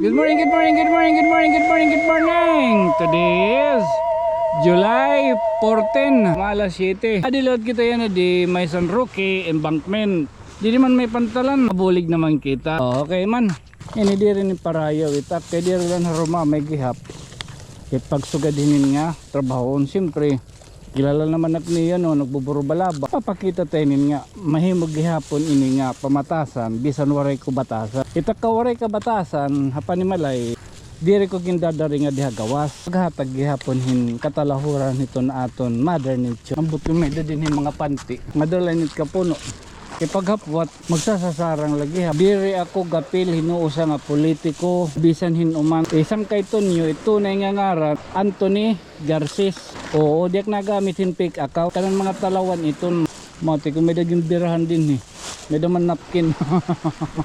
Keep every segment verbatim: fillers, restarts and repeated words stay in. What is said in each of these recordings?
Good morning, good morning, good morning, good morning, good morning, good morning. Today is July fourteen, mga alas siyete. Adi liwat kita yana di may San Roque Embankment. Didi man may pantalan, mabulig naman kita. Okay man. Ini diri ni parayaw itak, kay diri la harumamay gihap. Kay pagsugad hinin nga trabahoon, siyempre, kilala naman ak niya, no, nagbuburubalaba. Papakita ta hinin nga mahimo gihapon ini nga pamatasan, bisan waray ko batasan. Itak ka waray ka batasan, ha panimalay, diri ko gindadari nga diha gawas. Paghatag gihapon hin katalahuran hiton aton Mother Nature. Ambot ko may-ada dinhi mga panti. Madala init ka puno. Ipaghapwat, magsasasarang lagi ha. Diri ako gapil hin usa nga politiko, bisan hin-o man. Isang kay Tonyo, itunay nga ngaran, Anthony Garces. Oo, di ak nagamit hin fake account. Kanan mga talawan iton. Mati ko may-ada ginbirahan dinhi. May-ada man napkin.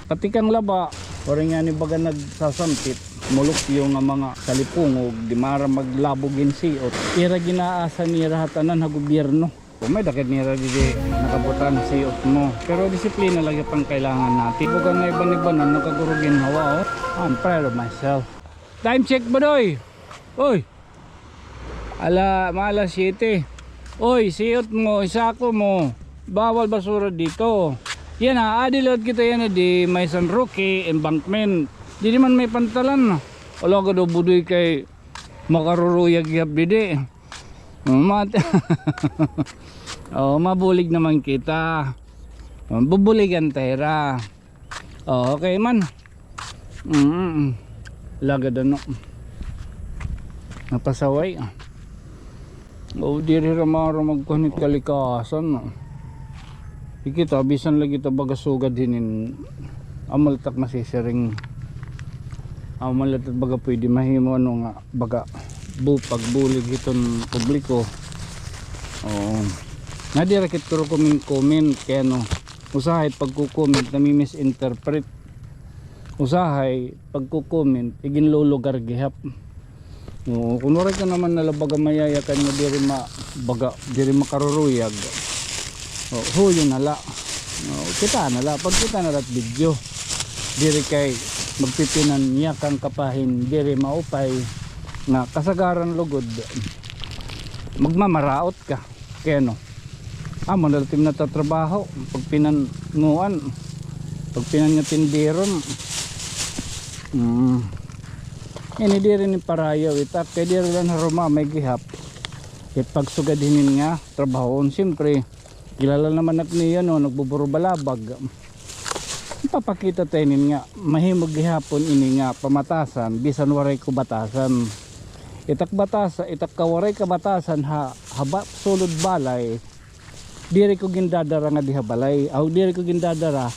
Pati kang laba, waray ngani baga nagsasampit. Mulukyo nga mga salipungog, di mara maglabog hin siot. Ira ginaasa nira ha tanan ha gobyerno. May-ada kay nira didi nakabutang siot mo. Pero disiplina lagi pang kailangan natin. Bukan nga iban-ibanan, nakaguro ginhawa, oh. I'm proud of myself. Time check, Budoy. Oy. Ala, mga alas siyete. Oy, siot mo, isako mo. Bawal basura dito. Yana, adi liwat kita yana di may San Roque Embankment. Didi man may pantalan. Ala ka daw, Budoy, kay makaruruyag gihap didi. Mat-, oh, mabulig naman kita. Oh, bubuligan ta hira. Oh, okay man. Mm. Lagad ano. Napasaway. Oh, diri ra maro magkuan hit kalikasan, no. Ikita, bisan lagi ta baga sugad hinin, amo la tak masisiring. Amo la tak baga pwede mahimo, ano nga, baga bu-, pagbulig hiton publiko. Oo. Nga diri ra kit ko comment-comment, kay ano, usahay pagko-comment, nami-misinterpret. Usahay pagko-comment, iginlulugar gihap. Oo, kun waray ka naman na la baga mayayakan nga diri ma-, baga, diri makaruruyag. O, huyo na la. O, kita na la, pagkita na la hit video. Diri kay magpipinanyakan ka pa hin diri maupay nga kasagaran lugod. Magmamaraot ka. Kay ano? Amo na la tim natatrabaho. Pagpinanguan. Pagpinangatindiron. Mm. Ini diri ni parayaw itak, kay diri la harumamay gihap. Kay pagsugad hinin nga trabahoon, siyempre, kilala naman ak niya, no, nagbuburubalabag. Ipapakita ta inin nga mahimo gihapon ini nga pamatasan, bisan waray ko batasan. Itak batas-, itak ka waray ka batasan ha, ha ba-, sulod balay, diri ko gindadara nga diha balay. Aw, diri ko gindadara.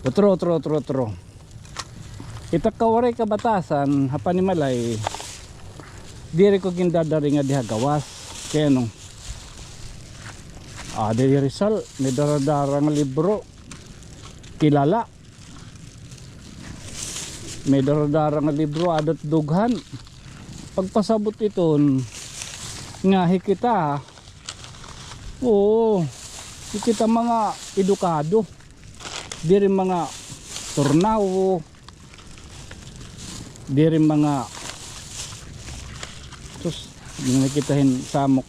Otro, otro, otro, otro. Itak ka waray ka batasan, ha panimalay, diri ko gindadari nga diha gawas. Kay ano? Ah, diri Rizal, may dara-dara nga libro. Kilala. May dara-dara nga libro, adat dughan. Pagpasabot iton, nga hikita, oo, hikita mga edukado. Diri mga turnawo, diri mga, sus, di na kita hin samok.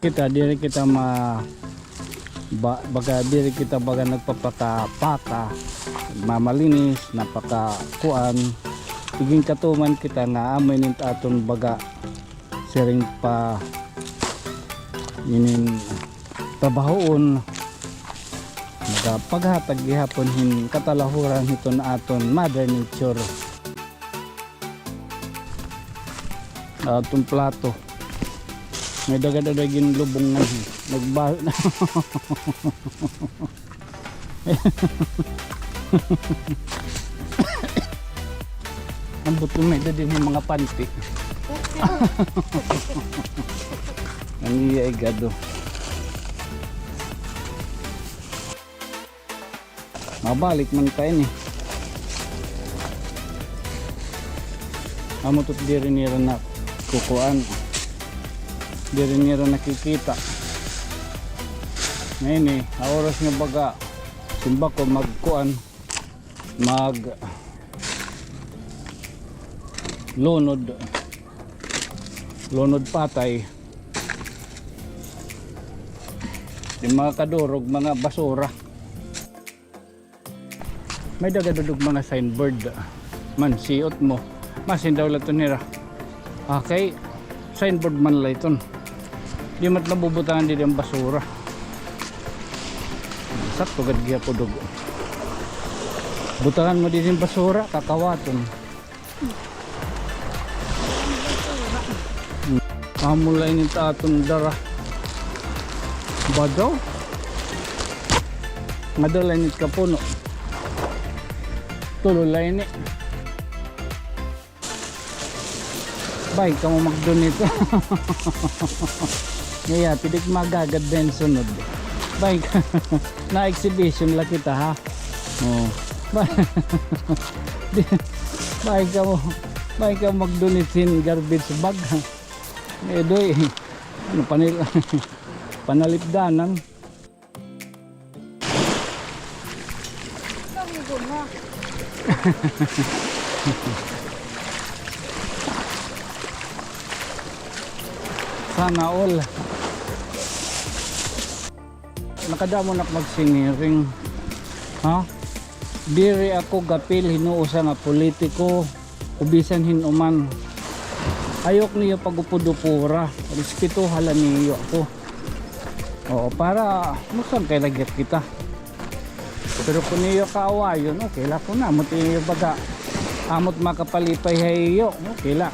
Kita, diri kita ma-, ba-, baga diri kita baga nagpapakapaka, mamalinis, napakakuan. Iginkatuman kita nga amo inin aton baga siring pa inin trabahoon. Nagapaghatag gihapon hin katalahuran hiton aton Mother Nature. Aton plato. May dagad-adag ginlubong nga. Nagba-, ambot ko may-ada dinhi mga panty. An iya igado. Mabalik man ta ini. Amo to't diri nira na kukuan. Diri nira nakikita. Ngayon eh, ha oras nga baga, simba ko magkuan, mag lunod, lunod patay. Yung mga kadurog, mga basura. May dagadudog mga signboard. Man, siot mo. Masin daw la ito nira. Okay. Signboard man la iton. Di mat nabubutangan didi an basura. Sakto gad gihapon dugo. Butangan mo didi an basura, kakawaton. Amo la ini it aton dara. Badaw. Madala ini it kapuno. Tulo la ini. Bay kamo mag-donate. Ngaya, pidik magagad din sunod. Bay, na-exhibition la kita, ha? Oh. Bay, di, bay kamo, bay kamo mag-donate sin garbage bag. Eh, doy, ano, panil-, panalipdanan. Sana all. Nakadamo na ak magsiniring. Ha? Diri ako gapil hin usa nga politiko o bisan hin-o man. Ayok niyo pag-upod-upora. Respetoha la niyo ako. Oo, para musan kay lagyat kita. Pero kun iyo kaawayon, okay la, kun amot iyo baga, amot makapalipay ha iyo, okay la.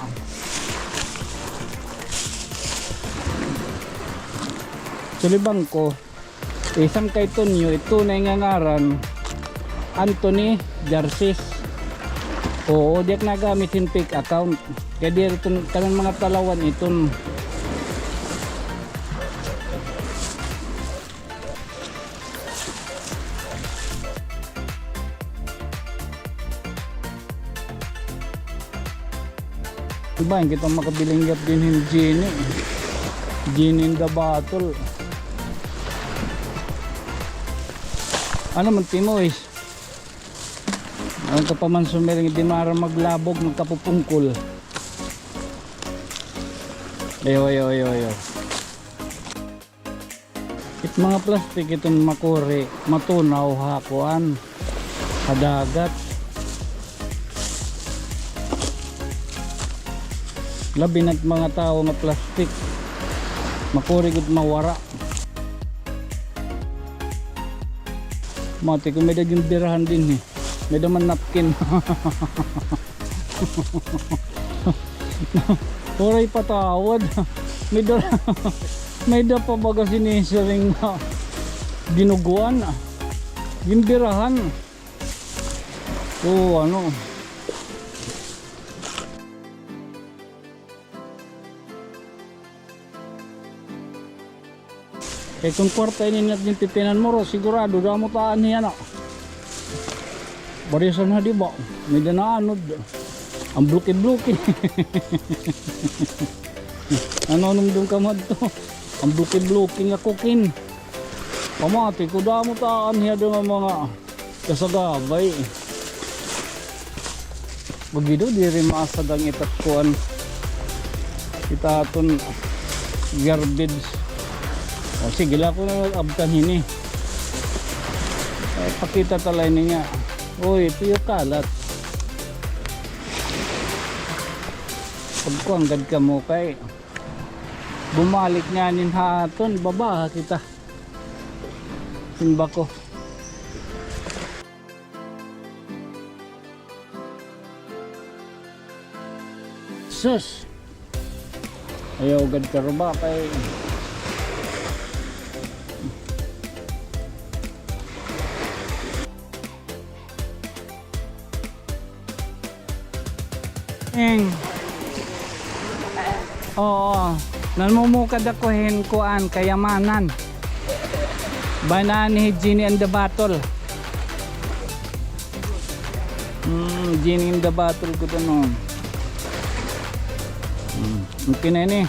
Sulibang ko, isang kay Tonyo, it tunay nga ngaran, Anthony Garces. Oo, di ak nagamit hin fake account. Kay diri iton, kanan mga talawan iton. Diba, kita makabiling gap din hin Genie. Genie in the bottle. Ano man, Timoy? Ano ka pa man sumiring, di mara maglabog, magkapupungkol. Ayo, ayo, ayo, ayo. It mga plastic iton makuri, matunaw ha kuan, ha dagat. Labi na it mga tawo nga plastic, makuri gud mawara. Mati ko may-ada ginbirahan dinhi. May-ada man napkin. Waray patawad. May-ada, may-ada pa baga sinisiring nga ginuguan. Ginbirahan. Oo, ano. Kay kun kwarta ini nga gintitingan mo ro, sigurado damo ta anhi yana. Barisan ha, di ba? May-ada naanod. An bloke-bloke. Ano, numdom ka madto? An bloke-bloke nga kukin. Pamati ko, damo ta anhi ada nga mga kasagabay. Bagido, diri maasag an ita kuan. Ita aton garbage. O, sige la, ako na abtan hini. Ay, pakita ta la ini nga. Uy, tuyo kalat. Pagkuan gad kamo kay bumalik nga nin ha aton, babaha kita. Simba ko. Sus! Ayaw gad karuba kay Ing. Oo. Nanmumukad ako hin kuan, kayamanan. Banaan ni Genie and the Bottle. Mm, Genie and the Bottle ko to, no. Mm, okay na ini.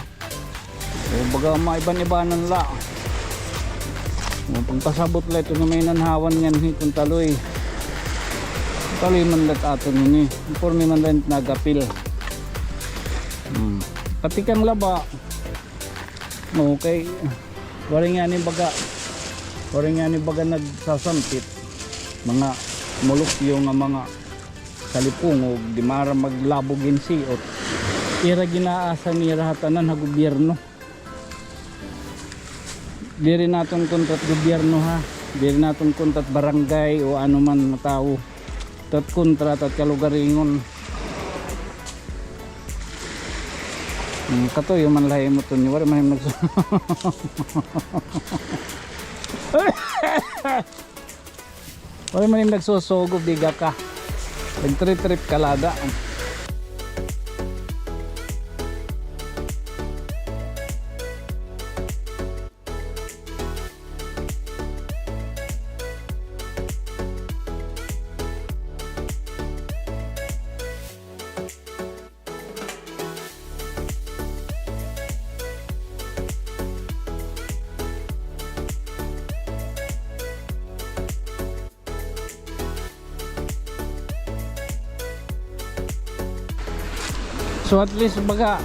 O, baga maiban-ibanan la. O, pagpasabot la ito nga may nanhawan nganhi kon taloy. Taloy man la it aton ini. Porme man la it nagapil. Hmm. Pati kan laba. Okay. Waray ngani baga, waray ngani baga nagsasampit. Mga mulupyo nga mga salipungog, di mara maglabog hin siot. Ira gin-aasa nira ha tanan ha gobyerno. Diri naton kontra it gobyerno, ha. Diri naton kontra it barangay o ano man nga tawo. Tat kontra tat kalugaringon. Hmm, katuyo man la himo, Tonyo. Waray man himo nagsu-, waray man himo nagsusugob, biga ka. Nagtrip-trip ka la ada. So at least baga,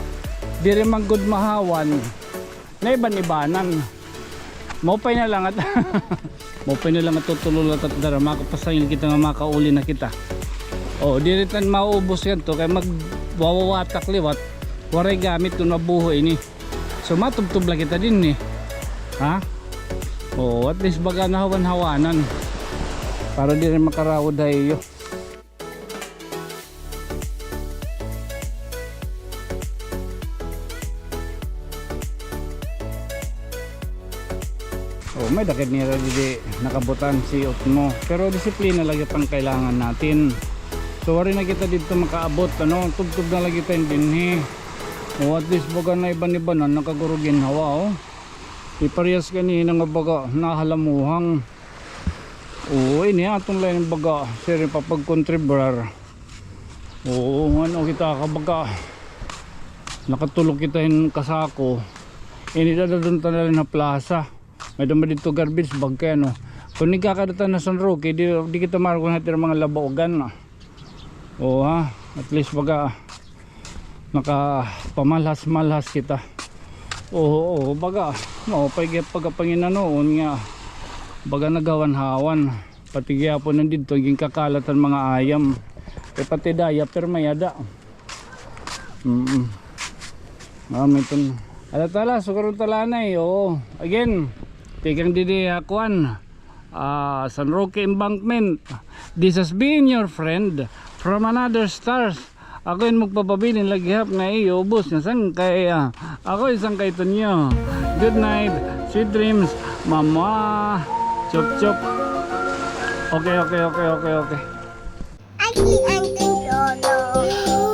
diri man gud mahawan, naiban-ibanan. Maupay na la nga, maupay na la nga tutulo la tat dara, makapasangil kita nga makauli na kita. O, diri tan maubos ngadto, kay magwawawatak liwat, waray gamit kon mabuho ini. So, matubtob la kita dinhi. Ha? O, at least baga nahawan-hawanan. Para diri makarawod ha iyo. O, may dakid nira didi nakabutan si Utmo. Pero disiplina la gihap an kailangan natin. So, waray na kita didto makaabot, ano, tubtob na la kita dinhi. O, at least baga naiban-ibanan, nakaguro ginhawa, o. Di parehas kanina nga baga nahalamuhang. Oo, ini aton la ini baga, siring pa pagkontribrar. Oo, ano kita ka baga. Nakatulog kita hin kasako. Ini dadadon ta na la hin plaza. May-ada man didto garbage bag kay ano. Kon nagkakadto ta na San Roque, di, di kita maaram kon hatira mga labaw, gana. Oo, ha. At least baga nakapamalhas-malhas kita. Oo, oo, baga maupay gihap baga panginanoon nga baga naghawan-hawan. Pati gihapon an didto ginkakalat an mga ayam. Kay pati diaper may-ada. Mm. Mami ton. Ala ta la, sukaron ta la anay. Oo. Again, tikang didi ha kuan. Ah, San Roque Embankment. This has been your friend from another stars. Ako in magpapabilin la gihap nga iyo ubos nga sangkay, ah. Ako in sangkay Tonyo. Good night, sweet dreams, mama. Chop chop. Okay, okay, okay, okay, okay. Auntie, Auntie Lolo.